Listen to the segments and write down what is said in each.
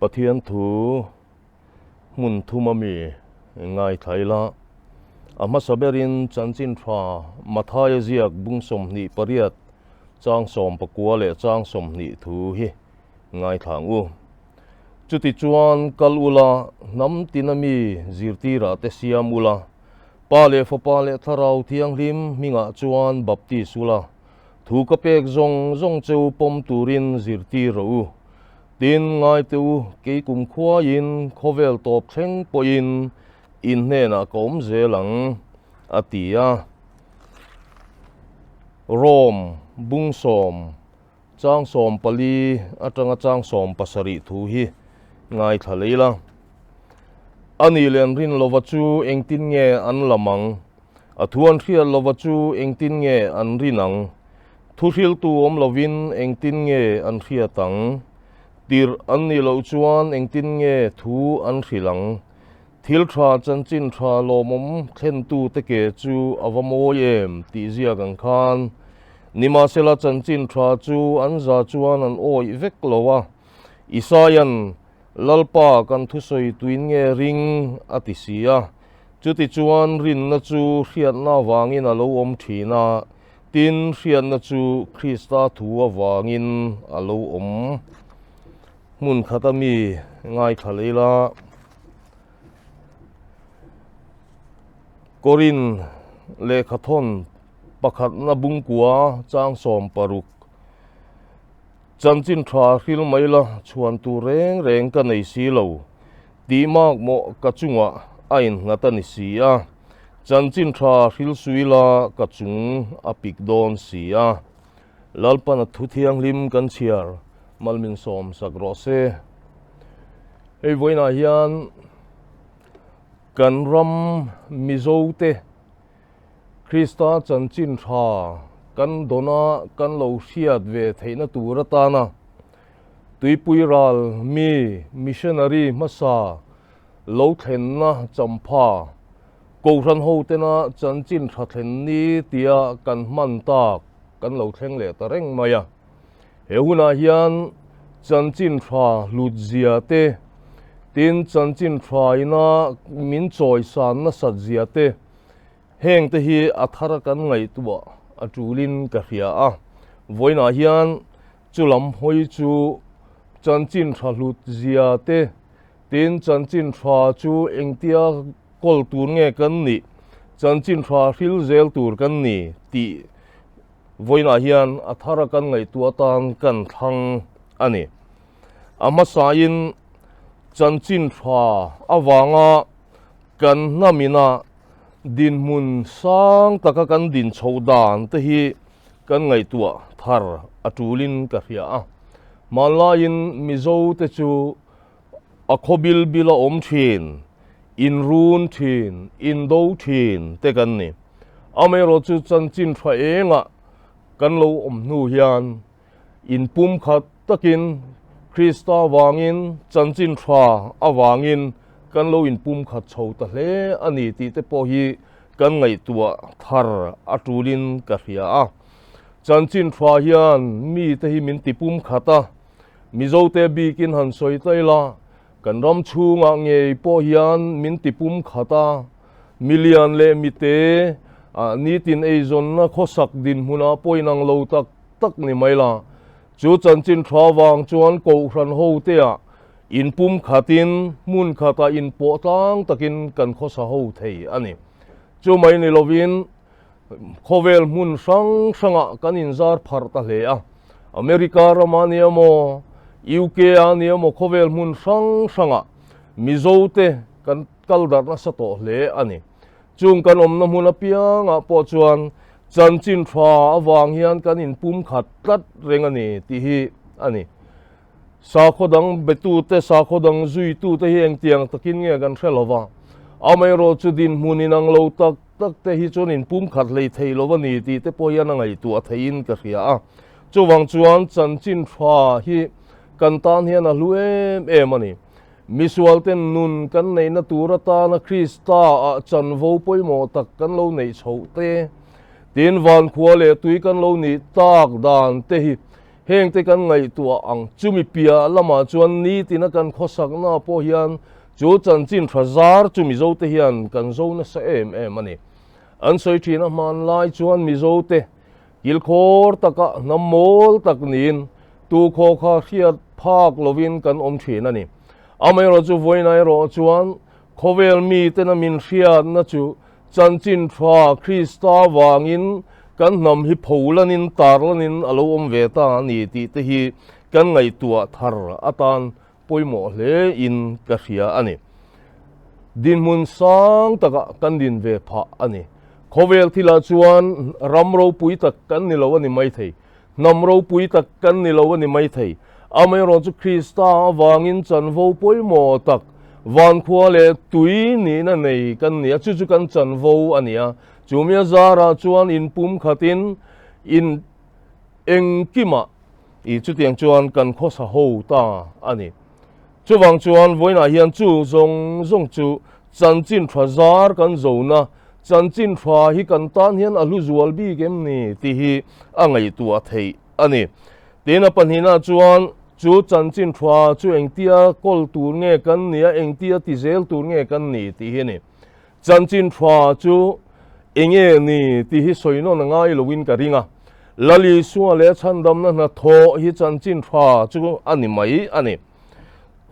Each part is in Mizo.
Pathian thu hmun thum a mi ngaithla ila, a hmasa berin chanchin tha Mathaia ziak bung 28 chang 19 leh chang 20 thu hi ngaithla ang u. Chutichuan kal ula, hnam tina mi zirtirah te siam ula, Pa leh Fapa leh Thlarau Thianghlim hmingah chuan baptis ula, thu ka pek zawng zawng cheu pawm turin zirtir rawh u. Tin, ngai teh u, kei kum khuaiin khawvel tawp thleng pawhin in hnenah ka awm zel ang, a ti a. Rome bung sawm Chang 14 atanga chang 70 thu hi ngaithla lei la. A nih leh an rin lova chu engtin nge an lam ang? A thu an hriat lova chu engtin nge an rin ang? Thu hriltu awm lovin engtin nge an hriat ang? Tirh an nih loh chuan engtin nge thu an hrilh ang? Thil tha chanchin tha lawmawm thlentute ke chu a va mawi em tih ziak ang khan nimahsela chanchin tha chu an za chuan an awih vek lo a. Isaia'n, Lalpa kan thusawi tuin nge ring? a ti si a. Chutichuan rinna chu hriatna avangin a lo awm thin a, tin hriatna chu Krista thu avangin a lo awm. Hmun khata mi ngaithla lei la. Korin lehkhathawn pakhatna bungkua chang 60 chanchin tha hril mai la chhuan tur reng reng ka nei si lo tih mak mawh ka chungah a innghat a ni si a, chanchin tha hril sui la ka chung a pik dawn si a. Lalpana thu thianghlim kan chhiar malmin sawm sak rawh se. Hei vawiinah hian kan ram Mizo te Krista chanchin tha kan dawna kan lo hriat ve theihna tur atana tuipui ral mi missionary hmasa lo thlenna champha Kohhran ho tena chanchin tha thlen ni tia kan hman tak kan lo thleng leh ta reng mai a. He hunah hian chanchin tha hlut zia te, tin chanchin tha ina min chawisan nasat zia te, heng te hi a thar kan ngaihtuah a tulin ka hria a. Vawiinah hian chulam hawi chu chanchin tha hlut zia te, tin chanchin tha chu engtia kawl tur nge kan nih, chanchin tha hril zel tur kan ni tih Vawiinah hian a thara kan ngaihtuah atan kan thlang a ni. A hmasain chanchin tha avanga kan hnamina dinhmun sang taka kan din chhoh dan te hi kan ngaihtuah thar a tulin ka hria a. Hmanlaiin Mizo te chu a khaw bil bil a awm thin, inrun thin, indo thin te kan ni. Amaherawhchu chanchin tha engah kan lo awm hnu hian inpumkhat takin Krista vangin chanchin tha avangin kan lo inpumkhat chho ta hle a ni tih te pawh hi kan ngaihtuah thar a tulin ka hria a. Chanchin tha hian mite hi min tipumkhat a. Mizote bikin han sawi ta ila, kan ram chhungah ngei pawh hian min ti pum khat a, milian leh mite nitin eizawnna khawsak dinhmunah pawh inang lo tak tak ni mai la. Chu chanchin tha vang chuan Kohhran hoteah inpum khatin hmun khatah inpawh tlang takin kan khawsa ho thei a ni. Chu mai ni lovin Khawvel hmun hrang hrangah kan inzar pharh ta hle a, America rama nia maw, UK a nia maw khawvel hmun hrang hrangah Mizote kan kal darh nasa tawh hle a ni. Chung kan awmna hmun apiangah pawh chuan chanchin tha avang hian kan inpum khat tlat reng a ni tih hi a ni. Sakhaw dang betute, sakhaw dang zuitute hi engtiang takin nge kan hre lo va, amaherawhchu dinhmun inang lo tak tak te hi chuan inpumkhat hlei thei lo a ni tih te pawh hian a ngaihtuah theiin ka hria a. Chuvang chuan chanchin tha hi kan tan hian a hlu em em a ni. Misualten nun kan neihna tur atana Krista ah chanvo pawimawh tak kan lo neih chhoh te, tin vankhua leh tui kan lo nih tak dan te hi. Hengte kan ngaihtuah ang chumi piah lamah chuan nitina kan khawsakna pawh hian chu chanchin tha zar chu Mizote hian kan zo nasa em em a ni. An sawi thin a hmanlai chuan Mizote kilkhawr taka hnam mawl tak niin tu khaw kha hriat phak lovin kan awm thin a ni. Amaherawhchu chu vawiin erawh chuan khawvel mitena min hriatna chu Chanchin tha Krista vangin kan hnam hi pholanin tarlanin a lo awm ve ta a ni tih te hi kan ngaihtuah thar atan pawimawh hle in ka hria a ni. Dinhmun sang takah kan din ve phah a ni. Khawvel thilah chuan ram ropui tak kan ni lo a ni maithei. Hnam ropui tak kan ni lo a ni maithei. Amaherawhchu Krista avangin chanvo pawimawh tak, vankhua leh tui nihna nei kan ni a, chu chu kan chanvo a ni a. Chumi a zarah chuan inpumkhatin in engkimah i chutiang chuan kan khawsa ho ta a ni. Chuvang chuan vawiinah hian chu zawng zawng chu chanchin tha zar kan zona, chanchin tha hi kan tan hian a hlu zual bik em ni tih hi a ngaihtuah theih a ni. Tin a pahnihna chuan chu chanchin tha chu engtia kawl tur nge kan nih a, engtia ti zel tur nge kan nih tih hi a ni. Chanchin tha chu enge ni tih hi sawi nawn a ngai loin ka ring a. Lal Isua leh chhandamna hnathawh hi chanchin tha chu a ni mai a ni.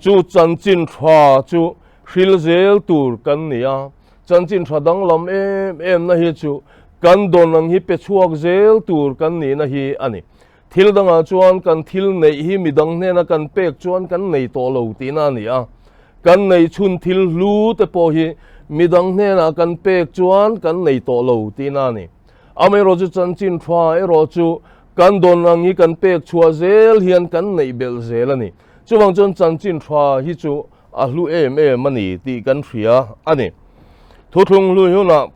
Chu chanchin tha chu hril zel tur kan ni a. Chanchin tha danglam em em na hi chu kan dawn ang hi pe chhuak zel tur kan nihna hi a ni. Thil dangah chuan kan thil neih hi midang hnena kan pek chuan kan nei tawh lo tihna a ni a. Kan neih chhun thil hlu te pawh hi midang hnenah kan pek chuan kan nei tawh lo tihna a ni. Amaherawh chu chanchin tha erawh chu kan dawn ang hi kan pek chhuah zel hian kan neih belh zel a ni. Chuvang chuan chanchin tha hi chu a hlu em em a ni tih kan hria a ni. Thuthlung hlui hunah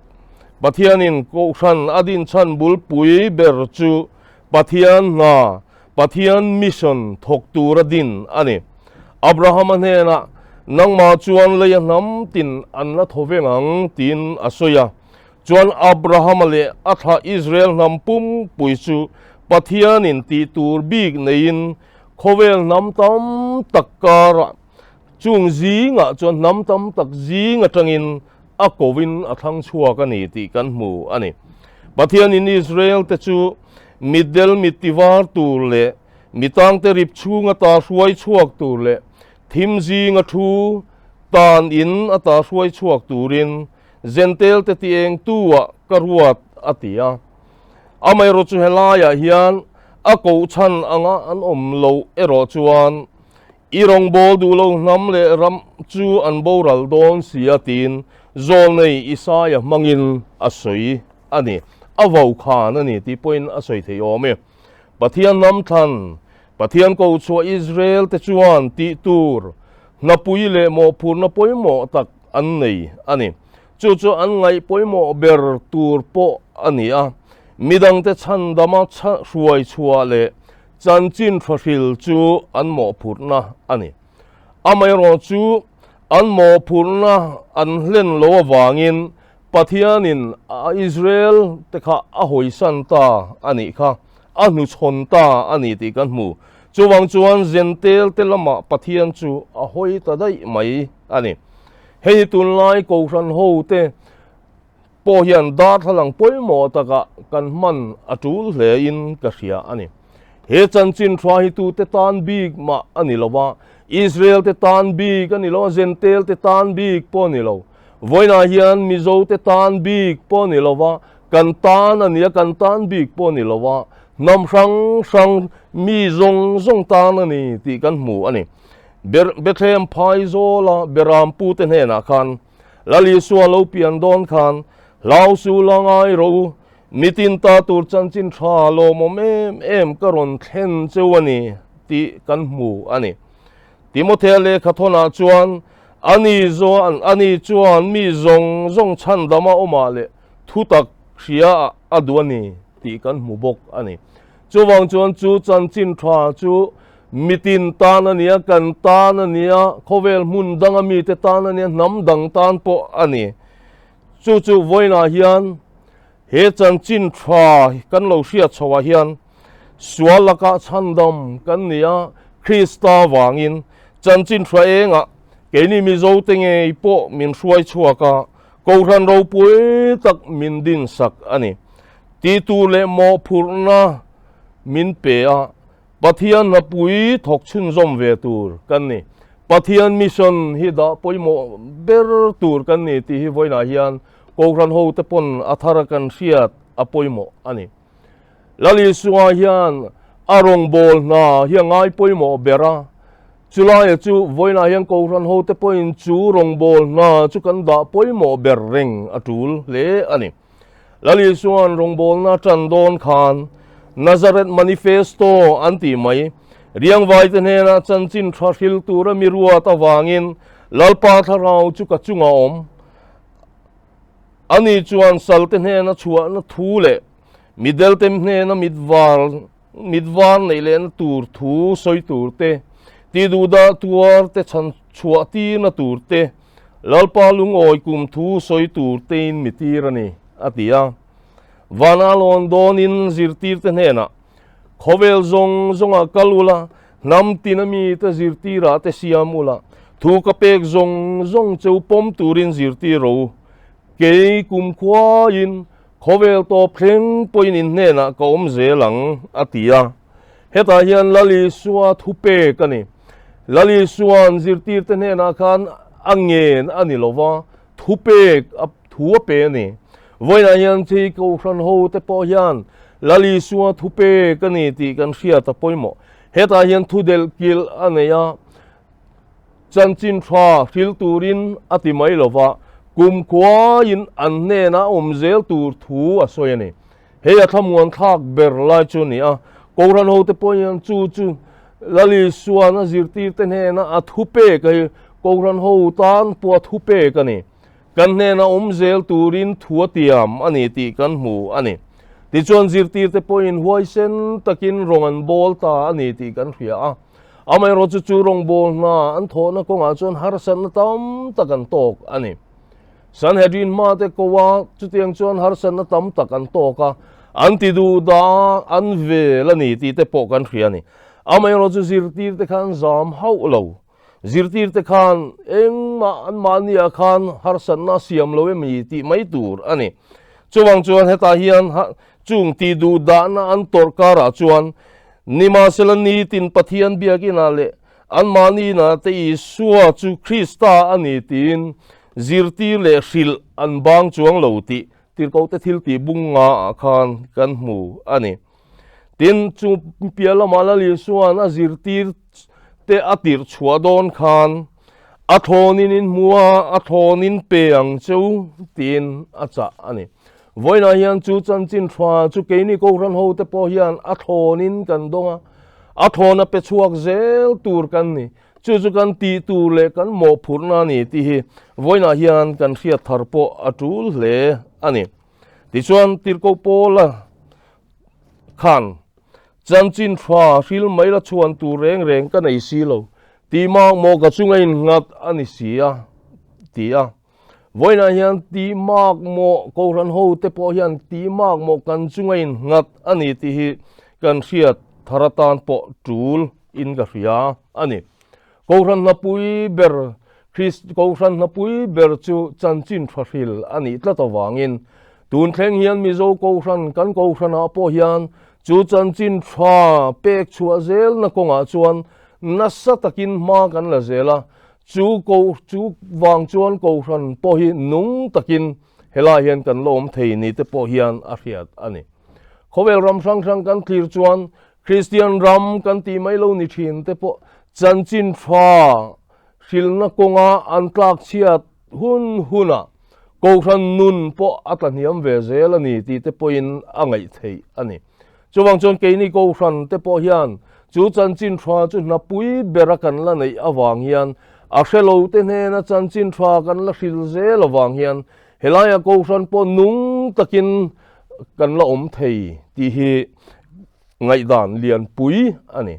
Pathianin Kohhran a dinchhan bulpui ber chu Pathian hna, Pathian mission thawk tura din a ni. Abrahama hnenah, Nangmah chuan lei a hnam tin an la thaw veng ang, tiin a sawi a. Chuan Abrahama leh a thlah Israel hnam pumpui chu Pathianin tih tur bik neiin khawvel hnam tam tak karah Chung zingah chuan hnam tam tak zing atangin a kovin a thlang chhuak a ni tih kan hmu a ni. Pathianin Israel-te chu mitdel mit tivar tur leh mitangte rip chhung ata hruai chhuak tur leh thim zinga thu tan in ata hruai chhuak turin Zentelte ti engtu-ah ka ruat a ti a. Amaherawhchu helaiah hian a kohchhan anga an awm loh erawh chuan I rawngbâwl duh lo hnam leh ram chu an boral dâwn si a tiin Zawlnei Isaia hmangin a sawi a ni. A vaukhân a ni tih pawhin a sawi thei awm e. Pathian hnam thlan, Pathian ko chhuah Israel-te chuan tih tûr hnapui leh mawhphurhna pawimawh tak an nei a ni. Chu chu an ngaih pawimawh ber tûr pawh a ni a. Midangte chhandama hruai chhuah leh Chanchin thahril chu an mawhphurhna a ni. Amaherawh chu an mawhphurhna an hlen lo avangin Pathianin Israel te kha a hawisan ta a nih kha, a hnuchhawn ta a ni tih kan hmu. Chuvang chuan Zentel te lamah Pathian chu a hawi ta daih mai a ni. Hei hi tunlai Kohhran hote pawh hian darthlalang pawimawh takah kan hman a tul hle in ka hria a ni. He chanchin tha hi tute tan bik mah a ni lo a, Israel te tan bik a ni lo a, Zentel te tan bik pawh a ni lo. Vawiinah hian Mizo te tan bik pawh a ni lo a, kan tan a ni a, kan tan bik pawh a ni lo a, hnam hrang hrang mi zawng zawng tan a ni tih kan hmu a ni. Bethlehem Phaizawla Berampu te hnenah khan Lal Isua lo pian dawn khan hlau su la ngai rawh u, mitin ta tur chanchin tha lawmawm em em ka rawn thlen cheu a ni tih kan hmu a ni. Timothea lehkha thawnah chuan ani chuan ani chuan mi zawng zawng chhandama awmah leh thutak hria a duh a ni tih kan hmu bawk a ni. Chuvang chuan chu chanchin tha chu mitin tan a nia, kan tan a nia, khawvel hmun danga mite tan a nia, hnam dang tan pawh a ni. Chu chu vawiinah hian he chanchin tha kan lo hriat chhoah hian Sual lakah chhandam kan ni a, Krista vangin chanchin hra engah keini Mizote ngei pawh min hruai chhuak a, Kohhran ropui tak min dinsak a ni. Tihtur leh mawhphurhna min pe a, Pathian hnapui thawk chhunzawm ve tur kan ni. Pathian mission hi dah pawimawh ber tur kan ni tih hi vawiinah hian Kohhran hote pawn a thar kan hriat a pawimawh a ni. Lal Isua hian a rawngbâwl hna hi a ngai pawimawh ber a, chulaia chu vawiinah hian Kohhran hote pawhin chu rawngbâwl hna chu kan dah pawimawh ber reng a ṭul hle a ni. Lal Isua'n rawngbâwlna ṭan dâwn khân Nazareth Manifesto an tih mai, Riangvaite hnênah chanchin ṭha hril tûra mi ruat avângin Lalpa Thlarau chu ka chungah awm. Ani chuan salte hnêna chhuahna thu leh midelte hnêna mitvar mitvar neih lehna tûr thu sawi tûr te, tihduhdah tuar te chhan chhuah tîrna tûr te, Lalpa lungawi kum thu sawi tûr tein mi tîr a ni, a ti a. Vana lawn dâwnin zirtîrte hnênah, Khawvêl zawng zawngah kal ula, hnam tina mite zirtîrah te siam ula, thu ka pêk zawng zawng cheu pawm tûrin zirtîr rawh u. Kei kumkhuaiin khawvêl tawp thleng pawhin in hnênah ka awm zêl ang, a ti a. Hetah hian Lal Isua thu pek a ni. Lal Isua'n zirtirte hnenah khan a ngen a ni lo va, thu pek a thu a pe a ni. Vawiinah hian chei Kohhran hote pawh hian Lal Isua thu pek a ni tih kan hriat a pawimawh. Hetah hian thu delh kilh a nei a, Chanchin tha hril turin a ti mai lo va, kumkhuaiin an hnenah a awm zel tur thu a sawi a ni. Hei a thlamuan thlak ber lai chu a ni a, Kohhran hote pawhin chu chu Lal Isuan a zirtirte hnena a thu pek a hi Kohhran ho tan pawh a thu pek a ni. Kan hnena awm zel turin thu a tiam a ni tih kan hmu a ni. Tichuan zirtirte pawhin huaisen takin rawng an bawl ta a ni tih kan hria a. Amaherawhchu chu rawngbâwl hna an thawhna kawngah chuan harsatna tam tak an tâwk a ni. Sanhedrin hmate ko a, chutiang chuan harsatna tam tak an tâwk a, an ti duh dah a, an vêl a ni tih te pawh kan hria a ni. Amaherawhchu zirtîrte khan zâm hauh lo. Zirtîrte khan engmah anmahniah khan harsatna a siam lo em tih mai tûr a ni. Chuvang chuan hetah hian chung ti duh dahna an tawrh karah chuan Nimahsela nitin Pathian biakinah leh anmahni inah te Isua chu Krista a ni tiin zirtir leh hrilh an bang chuang lo tih Tirhkohte thiltih bung ngaah khan kan hmu a ni. Tin, chu piah lamah Lal Isua'n a zirtir te a tirh chhuah dawn khan a thlawnin in hmu a, a thlawnin pe ang cheu tiin a chah a ni. Vawiinah hian chu chanchin tha chu keini Kohhran hote pawh hian a thlawnin kan dawng a, a thlawn a pe chhuak zel tur kan ni. Chu chu kan tih tur leh kan mawhphurhna a ni tih hi vawiinah hian kan hriat thar pawh a tul hle a ni. Tichuan Tirhkoh Paula khan chanchin tha hril mai la chhuan tur reng reng ka nei si lo tih mak maw ka chunga innghat a ni si a ti a. Vawiinah hian tih mak maw Kohhran hote pawh hian tih mak maw kan chunga innghat a ni tih hi kan hriat thar atan pawh tul in ka hria a ni. Kohhran hnapui ber Krist Kohhran hnapui ber chu chanchin tha hril a nih tlat avangin tun thleng hian Mizo Kohhran kan Kohhranah pawh hian chu chanchin tha pek chhuah zelna kawngah chuan nasa takin hma kan la zel a, Chu ko chu vang chuan Kohhran pawh hi nung takin helai hian kan la awm thei ni te pawh hian a hriat a ni. Khawvel ram hrang hrang kan thlir chuan Kristian ram kan tih mai lo ni thin te pawh chanchin tha hrilna kawnga an tlak chhiat hun hunah Kohhran nun pawh a tla hniam ve zel a ni tih te pawhin a ngaih theih a ni. Chuvang chuan keini Kohhran te pawh hian chu chanchin tha chu hnapui bera kan la neih avang hian a hrelo te hnena chanchin tha kan la hril zel avang hian helaia Kohhran pawh nung takin kan la awm thei tih hi ngaihdan lianpui a ni.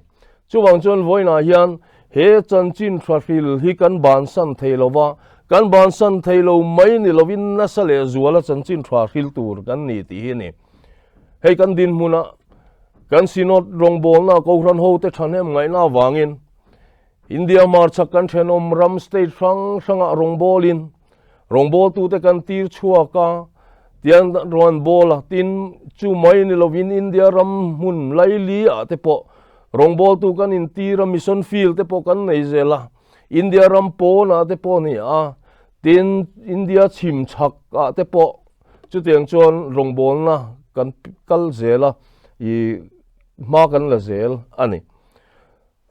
Chuvang chuan vawiinah hian he chanchin tha hril hi kan bansan thei lo va, kan bansan thei lo mai ni lovin nasa leh zuala chanchin tha hril tur kan ni tih hi a ni. Hei kan dinhmunah. Kan Synod rawngbawlna Kohhran hote thahnem ngaihna avangin India hmarchhak kan thenawm ram state hrang hrangah rawngbawlin rawngbawltute kan tir chhuak a, tiang rawn bawl a, tin chu mai ni lovin India ram hmun laili ah te pawh rawngbawltu kan intir a, mission field te pawh kan nei zel a, India ram pawnah te pawh a ni a, tin India chhim chhak ah te pawh chutiang chuan rawngbawlna kan kal zel a, ih hma kan la zel a ni.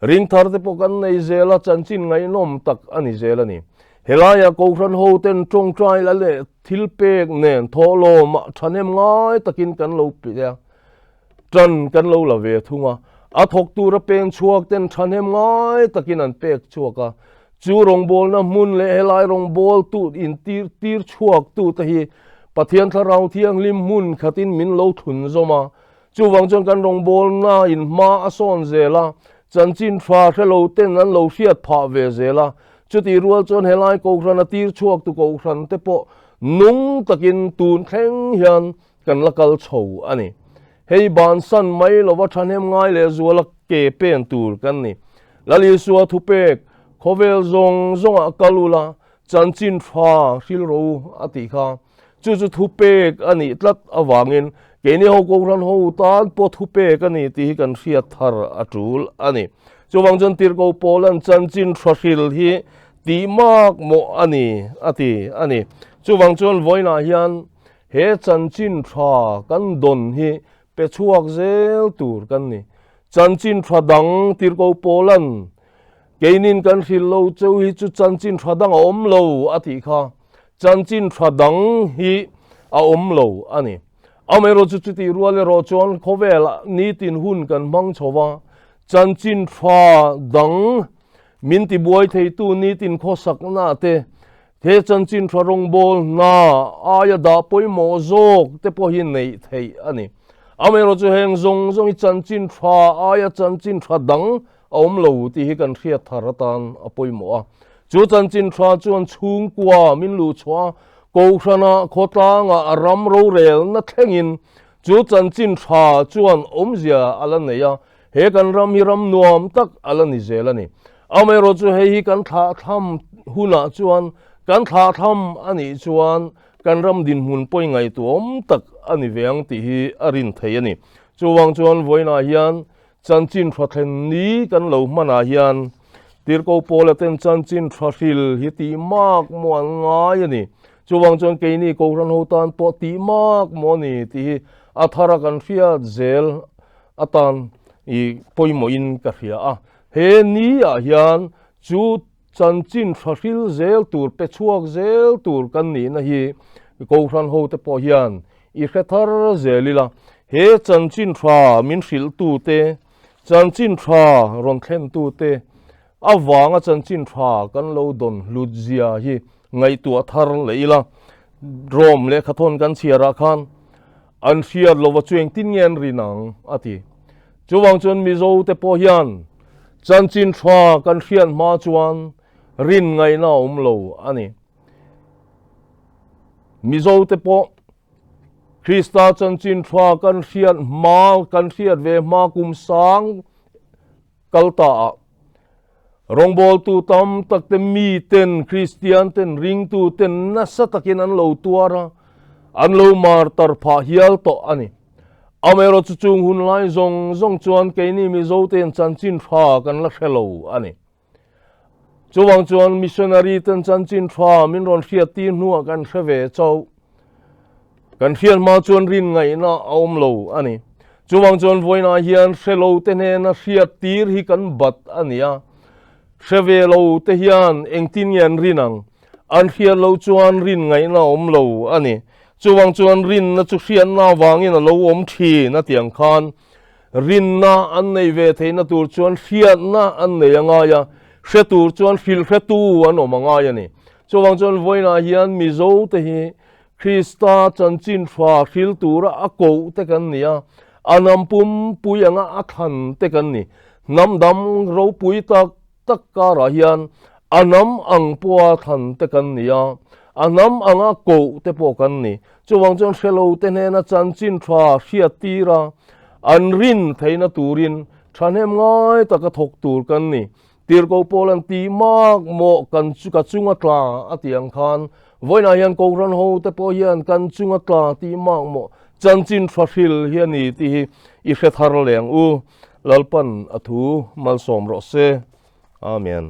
Ring thar te pawh kan nei zel a, chanchin ngaihnawm tak a ni zel a ni. Helaia Kohhran ho ten tawngtai la leh thil pek nen thawhlawm ah thahnem ngai takin kan lo pe a, tan kan lo la ve thung a. A thawk tura peng chhuak ten thahnem ngai takin an pek chhuak a. Chu rawngbawlna hmun leh helai rawngbawltu intir tir chhuak tu te hi Pathian Thlarau Thianghlim hmun khatin min lo thlun zawm a. Chuvang chuan kan rawngbawlna in hma a sawn zel a, chanchin tha hre lo ten an lo hriat phah ve zel a. Chutih rual chuan helai Kohhran a tir chhuak tu Kohhran te pawh nung takin tun thleng hian kan la kal chho a ni. Hei bansan mai lova thahnem ngai leh zuala ke pen tur kan ni. Lal Isua thupek, Khawvel zawng zawngah kal ula, chanchin tha hril rawh u a tih kha. Chu chu thupek a nih tlat avangin keini ho Kohhran ho tan pawh thupek a ni tih hi kan hriat thar a tul a ni. Chuvang chuan Tirhkoh Paula'n chanchin tha hril hi tih mak mawh a ni a ti a ni. Chuvang chuan vawiinah hian he chanchin tha kan dawn hi pe chhuak zel tur kan ni. Chanchin tha dang Tirhkoh Paula'n Keinin kan hrilh lo cheu hi chu chanchin tha dang a awm lo a tih kha. Chanchin tha dang hi a awm lo a ni. Amaherawh chu chutih rual erawh chuan khawvelah nitin hun kan hmang chho va, chanchin tha dang min tibuai theitu nitin khawsakna te, he chanchin tha rawngbawl hna aia dah pawimawh zawk te pawh hi neih theih a ni. Amaherawh chu heng zawng zawng hi chanchin tha aia chanchin tha dang a awm lo tih hi kan hriat thar atan a pawimawh a. Chu chanchin tha chuan chhungkua min luh chhuah a, Kohhrana khawtlanga a ram rorelna thlengin chu chanchin tha chuan awmzia a la nei a, he kan ram hi ram nuam tak a la ni zel a ni. Amaherawh chu hei hi kan thlahthlam hunah chuan kan thlahthlam a nih chuan kan ram dinhmun pawi ngaihtuahawm tak a ni ve ang tih hi a rin thei a ni. Chuvang chuan vawiinah hian Chanchin tha thlen ni kan lo hmanah hian Tirhkoh Paula ten chanchin tha hril hi tih mak maw an ngai a ni. Chuvang chuan keini Kohhran ho tan pawh tih mak maw a ni tih hi a thara kan hriat zel atan i pawimawhin ka hria a. He ni ah hian chu Chanchin tha hril zel tur, pe chhuak zel tur kan nihna hi Kohhran hote pawh hian i hre thar zel ila. He chanchin tha min hrilhtute, chanchin tha rawn thlentute avanga chanchin tha kan lo dawn hlut zia hi ngaihtuah thar leh ila. Rom lehkhathawn kan chhiarah khan an hriat lova chu engtin nge an rin ang a ti. Chuvang chuan Mizo te pawh hian chanchin tha kan hriat hma chuan rin ngaihna a awm lo a ni. Mizo te pawh Krista chanchin tha kan hriat hma, kan hriat ve hma kum sang kal ta ah rawngbawltu tam tak te mi ten Kristian ten ringtu ten nasa takin an lo tuar a, an lo mar tar phah hial tawh a ni. Amaherawhchu chu chung hun lai zawng zawng chuan keini Mizo ten chanchin tha kan la hre lo a ni. Chuvang chuan missionary ten chanchin tha min rawn hriat tir hnuah kan hre ve chauh. Kan hriat hma chuan rin ngaihna a awm lo a ni. Chuvang chuan vawiinah hian hre lo te hnena hriat tir hi kan bat a ni a. Hre ve lo te hian engtin nge an rin ang? An hriat loh chuan rin ngaihna a awm lo a ni. Chuvang chuan rinna chu hriatna avangin a lo awm thin a tih ang khan rinna an nei ve theihna tur chuan hriatna an nei a ngai a, hre tur chuan hrilhretu an awm a ngai a ni. Chuvang chuan vawiinah hian Mizo te hi Krista chanchin tha hril tura a koh te kan ni a, a hnam pumpui anga a thlan te kan ni. Hnam dang ropui tak tak karah hian a hnam ang pawha thlan te kan ni a, a hnam anga koh te pawh kan ni. Chuvang chuan hrelo te hnena chanchin tha hriat tir a, An rin theihna turin thahnem ngai taka thawk tur kan ni. Tirhkoh pawl an tih mak maw kan chu ka chunga tla a tih ang khan vawiinah hian Kohhran ho te pawh hian kan chunga tla tih mak maw chanchin tha hril hi a ni tih hi i hre thar leh ang u. Lalpan a thu malsawm rawh se. Amen.